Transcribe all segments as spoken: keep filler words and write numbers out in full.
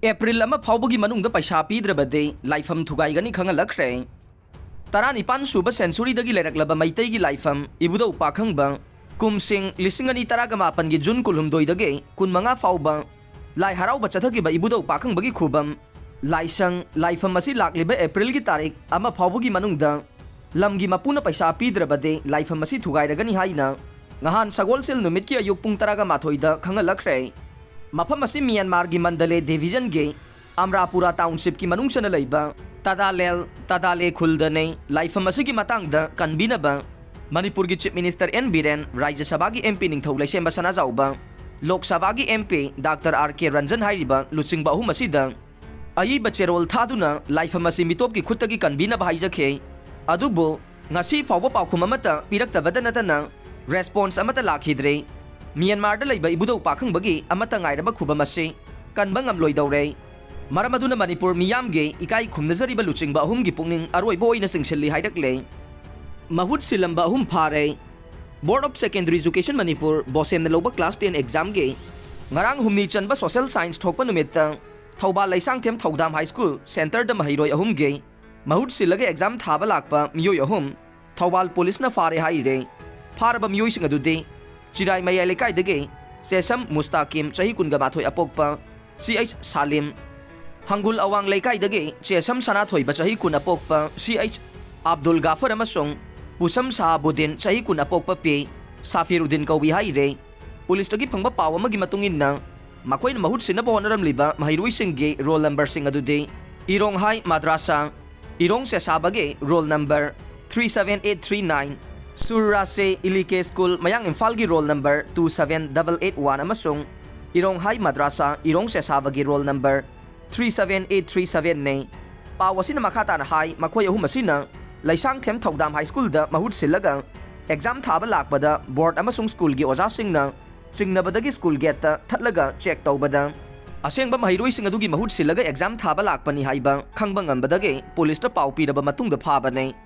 April ꯑꯃ ꯐꯥꯎꯕꯒꯤ ꯃꯅꯨꯡꯗ ꯄꯩꯁꯥ ꯄꯤꯗ꯭ꯔꯕꯗꯤ ꯂꯥꯏꯐꯝ ꯊꯨꯒꯥꯏꯒꯅꯤ ꯈꯪꯍꯜꯂꯛꯈ꯭ꯔꯦ꯫ ꯇꯔꯥꯅꯤꯄꯥꯟ ꯁꯨꯕ ꯁꯦꯟꯆꯨꯔꯤꯗꯒꯤ ꯂꯩꯔꯛꯂꯕ ꯃꯩꯇꯩꯒꯤ ꯂꯥꯏꯐꯝ ꯏꯕꯨꯙꯧ ꯄꯥꯈꯪꯕ, ꯀꯨꯝꯁꯤꯡ ꯂꯤꯁꯤꯡ ꯑꯅꯤ ꯇꯔꯥꯒ ꯃꯥꯄꯟꯒꯤ ꯖꯨꯟ ꯀꯨꯟꯍꯨꯝꯗꯣꯏꯗꯒꯤ ꯀꯨꯟꯃꯉꯥ ꯐꯥꯎꯕ ꯂꯥꯏ ꯍꯔꯥꯎꯕ ꯆꯠꯊꯈꯤꯕ ꯏꯕꯨꯙꯧ ꯄꯥꯈꯪꯕꯒꯤ ꯈꯨꯕꯝ, ꯂꯥꯏꯁꯪ, ꯂꯥꯏꯐꯝ ꯑꯁꯤ ꯂꯥꯛꯂꯤꯕ ꯑꯦꯄ꯭ꯔꯤꯜꯒꯤ ꯇꯥꯔꯤꯛ ꯑꯃ ꯐꯥꯎꯕꯒꯤ ꯃꯅꯨꯡꯗ ꯂꯝꯒꯤ ꯃꯄꯨꯅ ꯄꯩꯁꯥ ꯄꯤꯗ꯭ꯔꯕꯗꯤ ꯂꯥꯏꯐꯝ ꯑꯁꯤ ꯊꯨꯒꯥꯏꯔꯒꯅꯤ ꯍꯥꯏꯅ ꯉꯍꯥꯟ ꯁꯒꯣꯜꯁꯦꯜ ꯅꯨꯃꯤꯠꯀꯤ ꯑꯌꯨꯛ ꯄꯨꯡ ꯇꯔꯥꯒ ꯃꯥꯊꯣꯏꯗ ꯈꯪꯍꯜꯂꯛꯈ꯭ꯔꯦ꯫ ꯃꯐꯝ ꯑꯁꯤ ꯃ꯭ꯌꯥꯟꯃꯥꯔꯒꯤ ꯃꯟꯗꯂꯦ ꯗꯤꯚꯤꯖꯟꯒꯤ ꯑꯝꯔꯥꯄꯨꯔꯥ ꯇꯥꯎꯟꯁꯤꯞꯀꯤ ꯃꯅꯨꯡ ꯆꯟꯅ ꯂꯩꯕ ꯇꯗꯥꯂꯦꯜ, ꯇꯗꯥꯂꯦ ꯈꯨꯜꯗꯅꯤ꯫ ꯂꯥꯏꯐꯝ ꯑꯁꯤꯒꯤ ꯃꯇꯥꯡꯗ ꯀꯟꯕꯤꯅꯕ ꯃꯅꯤꯄꯨꯔꯒꯤ ꯆꯤꯐ ꯃꯤꯅꯤꯁꯇꯔ ꯑꯦꯟ ꯕꯤꯔꯦꯟ, ꯔꯥꯖ꯭ꯌ ꯁꯚꯥꯒꯤ ꯑꯦꯝ ꯄꯤ ꯅꯤꯡꯊꯧ ꯂꯩꯁꯦꯝꯕ ꯁꯅꯥꯖꯥꯎꯕ, ꯂꯣꯛ ꯁꯚꯥꯒꯤ ꯑꯦꯝ ꯄꯤ ꯗꯥꯛꯇꯔ ꯑꯥꯔ ꯀꯦ ꯔꯟꯖꯟ ꯍꯥꯏꯔꯤꯕ ꯂꯨꯆꯤꯡꯕ ꯑꯍꯨꯝ ꯑꯁꯤꯗ ꯑꯏꯕ ꯆꯦꯔꯣꯜ ꯊꯥꯗꯨꯅ ꯂꯥꯏꯐꯝ ꯑꯁꯤ ꯃꯤꯇꯣꯞꯀꯤ ꯈꯨꯠꯇꯒꯤ ꯀꯟꯕꯤꯅꯕ ꯍꯥꯏꯖꯈꯤ꯫ ꯑꯗꯨꯕꯨ ꯉꯁꯤ ꯐꯥꯎꯕ ꯄꯥꯎꯈꯨꯝ ꯑꯃꯠꯇ ꯄꯤꯔꯛꯇꯕꯗ ꯅꯠꯇꯅ ꯔꯦꯁꯄꯣꯟꯁ ꯑꯃꯠꯇ ꯂꯥꯛꯈꯤꯗ꯭ꯔꯦ꯫ ꯃ꯭ꯌꯥꯟꯃꯥꯔꯗ ꯂꯩꯕ ꯏꯕꯨꯙꯧ ꯄꯥꯈꯪꯕꯒꯤ ꯑꯃꯠꯇ ꯉꯥꯏꯔꯕ ꯈꯨꯕꯝ ꯑꯁꯤ ꯀꯟꯕ ꯉꯝꯂꯣꯏꯗꯧꯔꯦ꯫ ꯃꯔꯝ ꯑꯗꯨꯅ ꯃꯅꯤꯄꯨꯔ ꯃꯤꯌꯥꯝꯒꯤ ꯏꯀꯥꯏ ꯈꯨꯝꯅꯖꯔꯤꯕ ꯂꯨꯆꯤꯡꯕ ꯑꯍꯨꯝꯒꯤ ꯄꯨꯛꯅꯤꯡ ꯑꯔꯣꯏꯕ ꯑꯣꯏꯅ ꯆꯤꯡꯁꯤꯜꯂꯤ ꯍꯥꯏꯔꯛꯂꯦ꯫ ꯃꯍꯨꯠ ꯁꯤꯜꯂꯝꯕ ꯑꯍꯨꯝ ꯐꯥꯔꯦ꯫ Board of Secondary Education Manipur, ꯕꯣꯁꯦꯝꯅ ꯂꯧꯕ class ten examꯒꯤ ꯉꯔꯥꯡ ꯍꯨꯝꯅꯤ ꯆꯟꯕ social science ꯊꯣꯛꯄ ꯅꯨꯃꯤꯠꯇ ꯊꯧꯕꯥꯜ ꯂꯩꯁꯥꯡꯊꯦꯝ ꯊꯧꯗꯥꯝ ꯍꯥꯏ ꯁ꯭ꯀꯨꯜ ꯁꯦꯟꯇꯔꯗ ꯃꯍꯩꯔꯣꯏ ꯑꯍꯨꯝꯒꯤ ꯃꯍꯨꯠ ꯁꯤꯜꯂꯒ exam ꯊꯥꯕ ꯂꯥꯛꯄ ꯃꯤꯑꯣꯏ ꯑꯍꯨꯝ ꯊꯧꯕꯥꯜ ꯄꯨꯂꯤꯁꯅ ꯐꯥꯔꯦ ꯍꯥꯏꯔꯦ꯫ ꯐꯥꯔꯕ ꯃꯤꯑꯣꯏꯁꯤꯡ ꯑꯗꯨꯗꯤ ꯆꯤꯔꯥꯏ ꯃꯌꯥꯏ ꯂꯩꯀꯥꯏꯗꯒꯤ ꯆꯦꯁꯝ ꯃꯨꯁꯇꯥꯀꯤꯝ, ꯆꯍꯤ ꯀꯨꯟꯒ ꯃꯥꯊꯣꯏ ꯑꯄꯣꯛꯄ, ꯁꯤ ꯑꯩꯆ ꯁꯥꯂꯤꯝ, ꯍꯪꯒꯨꯜ ꯑꯋꯥꯡ ꯂꯩꯀꯥꯏꯗꯒꯤ ꯆꯦꯁꯝ ꯁꯅꯥꯊꯣꯏꯕ, ꯆꯍꯤ ꯀꯨꯟ ꯑꯄꯣꯛꯄ, ꯁꯤ ꯑꯩꯆ ꯑꯕꯗꯨꯜ ꯒꯥꯐꯔ ꯑꯃꯁꯨꯡ ꯄꯨꯁꯝ ꯁꯥꯍꯥꯕꯨꯗꯤꯟ, ꯆꯍꯤ ꯀꯨꯟ ꯑꯄꯣꯛꯄ, ꯄꯤ ꯁꯥꯐꯤꯔꯨꯗꯤꯟ ꯀꯧꯏ ꯍꯥꯏꯔꯦ꯫ ꯄꯨꯂꯤꯁꯇꯒꯤ ꯐꯪꯕ ꯄꯥꯎ ꯑꯃꯒꯤ ꯃꯇꯨꯡ ꯏꯟꯅ, ꯃꯈꯣꯏꯅ ꯃꯍꯨꯠ ꯁꯤꯟꯅꯕ ꯍꯣꯠꯅꯔꯝꯂꯤꯕ ꯃꯍꯩꯔꯣꯏꯁꯤꯡꯒꯤ ꯔꯣꯜ ꯅꯝꯕꯔꯁꯤꯡ ꯑꯗꯨꯗꯤ ꯏꯔꯣꯡꯍꯥꯏ ꯃꯗ꯭ꯔꯥꯁꯥ, ꯏꯔꯣꯡ ꯁꯦꯁꯥꯕꯒꯤ roll number three seven eight three nine, ꯁꯨꯔ ꯔꯥꯁꯦ ꯏꯂꯤꯀꯦ ꯁ꯭ꯀꯨꯜ ꯃꯌꯥꯡ ꯏꯝꯐꯥꯜꯒꯤ roll number two seven double eight one ꯑꯃꯁꯨꯡ ꯏꯔꯣꯡꯍꯥꯏ ꯃꯗ꯭ꯔꯥꯁꯥ ꯏꯔꯣꯡ ꯁꯦꯁꯥꯕꯒꯤ roll number three seven eight three seven ꯅꯤ꯫ ꯄꯥꯎ ꯑꯁꯤꯅ ꯃꯈꯥ ꯇꯥꯅ ꯍꯥꯏ, ꯃꯈꯣꯏ ꯑꯍꯨꯝ ꯑꯁꯤꯅ ꯂꯩꯁꯥꯡꯊꯦꯝ ꯊꯧꯗꯥꯝ ꯍꯥꯏ ꯁ꯭ꯀꯨꯜꯗ ꯃꯍꯨꯠ ꯁꯤꯜꯂꯒ exam ꯊꯥꯕ ꯂꯥꯛꯄꯗ ꯕꯣꯔꯗ ꯑꯃꯁꯨꯡ ꯁ꯭ꯀꯨꯜꯒꯤ ꯑꯣꯖꯥꯁꯤꯡꯅ ꯆꯤꯡꯅꯕꯗꯒꯤ ꯁ꯭ꯀꯨꯜ ꯒꯦꯠꯇ ꯊꯠꯂꯒ ꯆꯦꯛ ꯇꯧꯕꯗ ꯑꯁꯦꯡꯕ ꯃꯍꯩꯔꯣꯏꯁꯤꯡ ꯑꯗꯨꯒꯤ ꯃꯍꯨꯠ ꯁꯤꯜꯂꯒ exam ꯊꯥꯕ ꯂꯥꯛꯄꯅꯤ ꯍꯥꯏꯕ ꯈꯪꯕ ꯉꯝꯕꯗꯒꯤ ꯄꯨꯂꯤꯁꯇ ꯄꯥꯎ ꯄꯤꯔꯕ ꯃꯇꯨꯡꯗ ꯐꯥꯕꯅꯤ꯫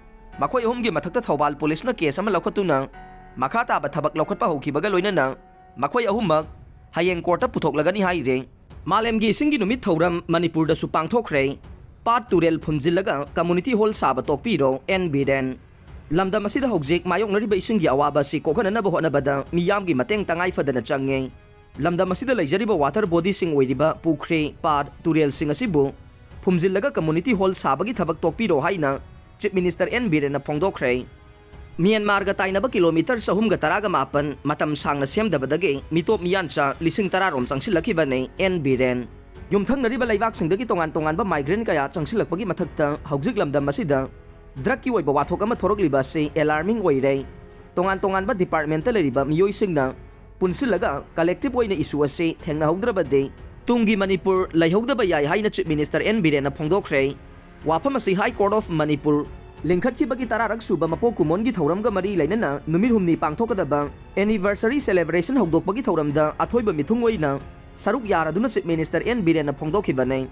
ꯃꯈꯣꯏ ꯑꯍꯨꯝꯒꯤ ꯃꯊꯛꯇ ꯊꯧꯕꯥꯜ ꯄꯨꯂꯤꯁꯅ ꯀꯦꯁ ꯑꯃ ꯂꯧꯈꯠꯇꯨꯅ ꯃꯈꯥ ꯇꯥꯕ ꯊꯕꯛ ꯂꯧꯈꯠꯄ ꯍꯧꯈꯤꯕꯒ ꯂꯣꯏꯅꯅ ꯃꯈꯣꯏ ꯑꯍꯨꯝꯃꯛ ꯍꯌꯦꯡ ꯀꯣꯔꯠꯇ ꯄꯨꯊꯣꯛꯂꯒꯅꯤ ꯍꯥꯏꯔꯦ꯫ ꯃꯥꯂꯦꯝꯒꯤ ꯏꯁꯤꯡꯒꯤ ꯅꯨꯃꯤꯠ ꯊꯧꯔꯝ ꯃꯅꯤꯄꯨꯔꯗꯁꯨ ꯄꯥꯡꯊꯣꯛꯈ꯭ꯔꯦ꯫ ꯄꯥꯠ ꯇꯨꯔꯦꯜ ꯐꯨꯝꯖꯤꯜꯂꯒ community hall ꯁꯥꯕ ꯇꯣꯛꯄꯤꯔꯣ, ꯑꯦꯟ ꯕꯤꯔꯦꯟ꯫ ꯂꯝꯗꯝ ꯑꯁꯤꯗ ꯍꯧꯖꯤꯛ ꯃꯥꯌꯣꯛꯅꯔꯤꯕ ꯏꯁꯤꯡꯒꯤ ꯑꯋꯥꯕ ꯑꯁꯤ ꯀꯣꯛꯍꯟꯅꯅꯕ ꯍꯣꯠꯅꯕꯗ ꯃꯤꯌꯥꯝꯒꯤ ꯃꯇꯦꯡ ꯇꯉꯥꯏ ꯐꯗꯅ ꯆꯪꯉꯦ꯫ ꯂꯝꯗꯝ ꯑꯁꯤꯗ ꯂꯩꯖꯔꯤꯕ water bodyꯁꯤꯡ ꯑꯣꯏꯔꯤꯕ ꯄꯨꯈ꯭ꯔꯤ, ꯄꯥꯠ, ꯇꯨꯔꯦꯜꯁꯤꯡ ꯑꯁꯤꯕꯨ ꯐꯨꯝꯖꯤꯜꯂꯒ community hall ꯁꯥꯕꯒꯤ ꯊꯕꯛ ꯇꯣꯛꯄꯤꯔꯣ ꯍꯥꯏꯅ Chief Minister ꯑꯦꯟ ꯕꯤꯔꯦꯟꯅ ꯐꯣꯡꯗꯣꯛꯈ꯭ꯔꯦ꯫ ꯃ꯭ꯌꯥꯟꯃꯥꯔꯒ ꯇꯥꯏꯅꯕ ꯀꯤꯂꯣꯃꯤꯇꯔ ꯆꯍꯨꯝꯒ ꯇꯔꯥꯒ ꯃꯥꯄꯟ ꯃꯇꯝ ꯁꯥꯡꯅ ꯁꯦꯝꯗꯕꯗꯒꯤ ꯃꯤꯇꯣꯞ ꯃꯤꯌꯥꯟꯆꯥ ꯂꯤꯁꯤꯡ ꯇꯔꯥ ꯔꯣꯝ ꯆꯪꯁꯤꯜꯂꯛꯈꯤꯕꯅꯤ, ꯑꯦꯟ ꯕꯤꯔꯦꯟ꯫ ꯌꯨꯝꯊꯪꯅꯔꯤꯕ ꯂꯩꯕꯥꯛꯁꯤꯡꯗꯒꯤ ꯇꯣꯉꯥꯟ ꯇꯣꯉꯥꯟꯕ migrant ꯀꯌꯥ ꯆꯪꯁꯤꯜꯂꯛꯄꯒꯤ ꯃꯊꯛꯇ ꯍꯧꯖꯤꯛ ꯂꯝꯗꯝ ꯑꯁꯤꯗ drugꯀꯤ ꯑꯣꯏꯕ ꯋꯥꯊꯣꯛ ꯑꯃ ꯊꯣꯔꯛꯂꯤꯕ ꯑꯁꯤ alarming ꯑꯣꯏꯔꯦ꯫ ꯇꯣꯉꯥꯟ ꯇꯣꯉꯥꯟꯕ departmentꯇ ꯂꯩꯔꯤꯕ ꯃꯤꯑꯣꯏꯁꯤꯡꯅ ꯄꯨꯟꯁꯤꯜꯂꯒ collective ꯑꯣꯏꯅ issue ꯑꯁꯤ ꯊꯦꯡꯅꯍꯧꯗ꯭ꯔꯕꯗꯤ ꯇꯨꯡꯒꯤ ꯃꯅꯤꯄꯨꯔ ꯂꯩꯍꯧꯗꯕ ꯌꯥꯏ ꯍꯥꯏꯅ Chief Minister ꯑꯦꯟ ꯕꯤꯔꯦꯟꯅ ꯐꯣꯡꯗꯣꯛꯈ꯭ꯔꯦ꯫ ꯋꯥꯐꯝ ꯑꯁꯤ High Court of Manipur ꯂꯤꯡꯈꯠꯈꯤꯕꯒꯤ ꯇꯔꯥꯔꯛ ꯁꯨꯕ ꯃꯄꯣꯛ ꯀꯨꯝꯑꯣꯟꯒꯤ ꯊꯧꯔꯝꯒ ꯃꯔꯤ ꯂꯩꯅꯅ ꯅꯨꯃꯤꯠ ꯍꯨꯝꯅꯤ ꯄꯥꯡꯊꯣꯛꯀꯗꯕ anniversary celebration ꯍꯧꯗꯣꯛꯄꯒꯤ ꯊꯧꯔꯝꯗ ꯑꯊꯣꯏꯕ ꯃꯤꯊꯨꯡ ꯑꯣꯏꯅ ꯁꯔꯨꯛ ꯌꯥꯔꯗꯨꯅ Chief Minister ꯑꯦꯟ ꯕꯤꯔꯦꯟꯅ ꯐꯣꯡꯗꯣꯛꯈꯤꯕꯅꯤ꯫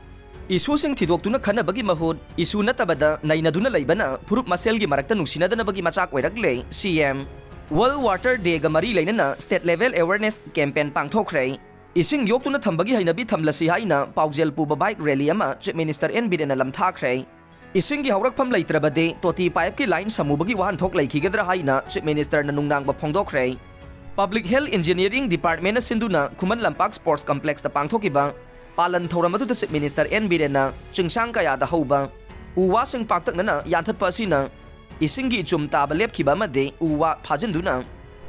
Issueꯁꯤꯡ ꯊꯤꯗꯣꯛꯇꯨꯅ ꯈꯟꯅꯕꯒꯤ ꯃꯍꯨꯠ issue ꯅꯠꯇꯕꯗ ꯅꯩꯅꯗꯨꯅ ꯂꯩꯕꯅ ꯐꯨꯔꯨꯞ ꯃꯁꯦꯜꯒꯤ ꯃꯔꯛꯇ ꯅꯨꯡꯁꯤꯅꯗꯅꯕꯒꯤ ꯃꯆꯥꯛ ꯑꯣꯏꯔꯛꯂꯦ, ꯁꯤ ꯑꯦꯝ꯫ World Water Dayꯒ ꯃꯔꯤ ꯂꯩꯅꯅ state level awareness campaign ꯄꯥꯡꯊꯣꯛꯈ꯭ꯔꯦ꯫ ꯏꯁꯤꯡ ꯌꯣꯛꯇꯨꯅ ꯊꯝꯕꯒꯤ ꯍꯩꯅꯕꯤ ꯊꯝꯂꯁꯤ ꯍꯥꯏꯅ ꯄꯥꯎꯖꯦꯜ ꯄꯨꯕ bike rally ꯑꯃ Chief Minister ꯑꯦꯟ ꯕꯤꯔꯦꯟꯅ ꯂꯝꯊꯥꯈ꯭ꯔꯦ꯫ ꯏꯁꯤꯡꯒꯤ ꯍꯧꯔꯛꯐꯝ ꯂꯩꯇ꯭ꯔꯕꯗꯤ ꯇꯣꯇꯤ pipeꯀꯤ line ꯁꯝꯃꯨꯕꯒꯤ ꯋꯥꯍꯟꯊꯣꯛ ꯂꯩꯈꯤꯒꯗ꯭ꯔꯥ ꯍꯥꯏꯅ Chief Ministerꯅ ꯅꯨꯡꯅꯥꯡꯕ ꯐꯣꯡꯗꯣꯛꯈ꯭ꯔꯦ꯫ Public Health Engineering Departmentꯅ ꯁꯤꯟꯗꯨꯅ ꯈꯨꯃꯟ ꯂꯝꯄꯥꯛ Sports Complexꯇ ꯄꯥꯡꯊꯣꯛꯈꯤꯕ ꯄꯥꯂꯟ ꯊꯧꯔꯝ ꯑꯗꯨꯗ Chief Minister ꯑꯦꯟ ꯕꯤꯔꯦꯟꯅ ꯆꯤꯡꯁꯥꯡ ꯀꯌꯥꯗ ꯍꯧꯕ ꯎ ꯋꯥꯁꯤꯡ ꯄꯥꯛꯇꯛꯅꯅ ꯌꯥꯟꯊꯠꯄ ꯑꯁꯤꯅ ꯏꯁꯤꯡꯒꯤ ꯏꯆꯨꯝ ꯇꯥꯕ ꯂꯦꯞꯈꯤꯕ ꯑꯃꯗꯤ ꯎ ꯋꯥ ꯐꯥꯖꯤꯟꯗꯨꯅ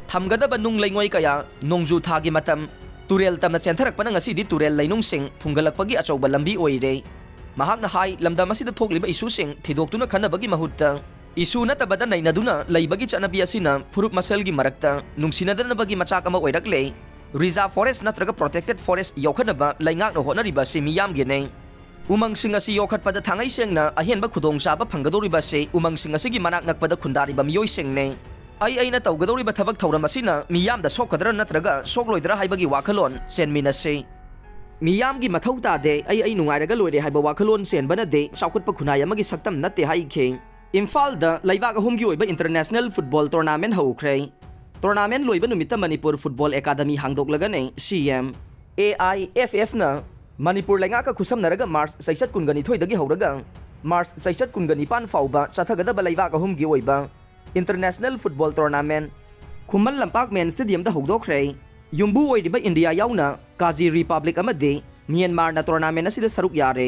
ꯊꯝꯒꯗꯕ ꯅꯨꯡ ꯂꯩꯉꯣꯏ ꯀꯌꯥ, ꯅꯣꯡꯖꯨ ꯊꯥꯒꯤ ꯃꯇꯝ, ꯇꯨꯔꯦꯜ ꯇꯝꯅ ꯆꯦꯟꯊꯔꯛꯄꯅ ꯉꯁꯤꯗꯤ ꯇꯨꯔꯦꯜ ꯂꯩꯅꯨꯡꯁꯤꯡ ꯐꯨꯡꯒꯠꯂꯛꯄꯒꯤ ꯑꯆꯧꯕ ꯂꯝꯕꯤ ꯑꯣꯏꯔꯦ꯫ ꯃꯍꯥꯛꯅ ꯍꯥꯏ, ꯂꯝꯗꯝ ꯑꯁꯤꯗ ꯊꯣꯛꯂꯤꯕ issueꯁꯤꯡ ꯊꯤꯗꯣꯛꯇꯨꯅ ꯈꯟꯅꯕꯒꯤ ꯃꯍꯨꯠꯇ issue ꯅꯠꯇꯕꯗ ꯅꯩꯅꯗꯨꯅ ꯂꯩꯕꯒꯤ ꯆꯠꯅꯕꯤ ꯑꯁꯤꯅ ꯐꯨꯔꯨꯞ ꯃꯁꯦꯜꯒꯤ ꯃꯔꯛꯇ ꯅꯨꯡꯁꯤꯅꯗꯅꯕꯒꯤ ꯃꯆꯥꯛ ꯑꯃ ꯑꯣꯏꯔꯛꯂꯦ꯫ Reserve forest ꯅꯠꯇ꯭ꯔꯒ protected forest ꯌꯣꯛꯈꯠꯅꯕ ꯂꯩꯉꯥꯛꯅ ꯍꯣꯠꯅꯔꯤꯕ ꯑꯁꯤ ꯃꯤꯌꯥꯝꯒꯤꯅꯤ꯫ ꯎꯃꯪꯁꯤꯡ ꯑꯁꯤ ꯌꯣꯛꯈꯠꯄꯗ ꯊꯥꯡꯉꯩ ꯁꯦꯡꯅ ꯑꯍꯦꯟꯕ ꯈꯨꯗꯣꯡꯆꯥꯕ ꯐꯪꯒꯗꯧꯔꯤꯕ ꯑꯁꯤ ꯎꯃꯪꯁꯤꯡ ꯑꯁꯤꯒꯤ ꯃꯅꯥꯛ ꯅꯛꯄꯗ ꯈꯨꯟꯗꯥꯔꯤꯕ ꯃꯤꯑꯣꯏꯁꯤꯡꯅꯤ꯫ ꯑꯩ ꯑꯩꯅ ꯇꯧꯒꯗꯧꯔꯤꯕ ꯊꯕꯛ ꯊꯧꯔꯝ ꯑꯁꯤꯅ ꯃꯤꯌꯥꯝꯗ ꯁꯣꯛꯀꯗ꯭ꯔꯥ ꯅꯠꯇ꯭ꯔꯒ ꯁꯣꯛꯂꯣꯏꯗ꯭ꯔꯥ ꯍꯥꯏꯕꯒꯤ ꯋꯥꯈꯜꯂꯣꯟ ꯆꯦꯟꯃꯤꯟꯅꯁꯤ꯫ ꯃꯤꯌꯥꯝꯒꯤ ꯃꯊꯧ ꯇꯥꯗꯦ, ꯑꯩ ꯑꯩ ꯅꯨꯡꯉꯥꯏꯔꯒ ꯂꯣꯏꯔꯦ ꯍꯥꯏꯕ ꯋꯥꯈꯜꯂꯣꯟ ꯆꯦꯟꯕꯅꯗꯤ ꯆꯥꯎꯈꯠꯄ ꯈꯨꯟꯅꯥꯏ ꯑꯃꯒꯤ ꯁꯛꯇꯝ ꯅꯠꯇꯦ ꯍꯥꯏꯈꯤ꯫ ꯏꯝꯐꯥꯜꯗ ꯂꯩꯕꯥꯛ ꯑꯍꯨꯝꯒꯤ ꯑꯣꯏꯕ international football tournament ꯍꯧꯈ꯭ꯔꯦ꯫ Tournament ꯂꯣꯏꯕ ꯅꯨꯃꯤꯠꯇ ꯃꯅꯤꯄꯨꯔ Football Academy ꯍꯥꯡꯗꯣꯛꯂꯒꯅꯤ, C M. A I F ꯑꯦꯐꯅ ꯃꯅꯤꯄꯨꯔ ꯂꯩꯉꯥꯛꯀ ꯈꯨꯠꯁꯝꯅꯔꯒ ꯃꯥꯔꯆ ꯆꯩꯆꯠ ꯀꯨꯟꯒ ꯅꯤꯊꯣꯏꯗꯒꯤ ꯍꯧꯔꯒ ꯃꯥꯔꯆ ꯆꯩꯆꯠ ꯀꯨꯟꯒ ꯅꯤꯄꯥꯟ ꯐꯥꯎꯕ ꯆꯠꯊꯒꯗꯕ ꯂꯩꯕꯥꯛ ꯑꯍꯨꯝꯒꯤ ꯑꯣꯏꯕ International Football Tournament Khuman Lampak ꯃꯦꯟ ꯁ꯭ꯇꯦꯗꯤꯌꯝꯗ ꯍꯧꯗꯣꯛꯈ꯭ꯔꯦ꯫ ꯌꯨꯝꯕꯨ ꯑꯣꯏꯔꯤꯕ ꯏꯟꯗꯤꯌꯥ ꯌꯥꯎꯅ ꯀꯥꯖꯤ ꯔꯤꯄꯕ꯭ꯂꯤꯛ ꯑꯃꯗꯤ ꯃ꯭ꯌꯥꯟꯃꯥꯔꯅ ꯇꯣꯔꯅꯥꯃꯦꯟ ꯑꯁꯤꯗ ꯁꯔꯨꯛ ꯌꯥꯔꯦ꯫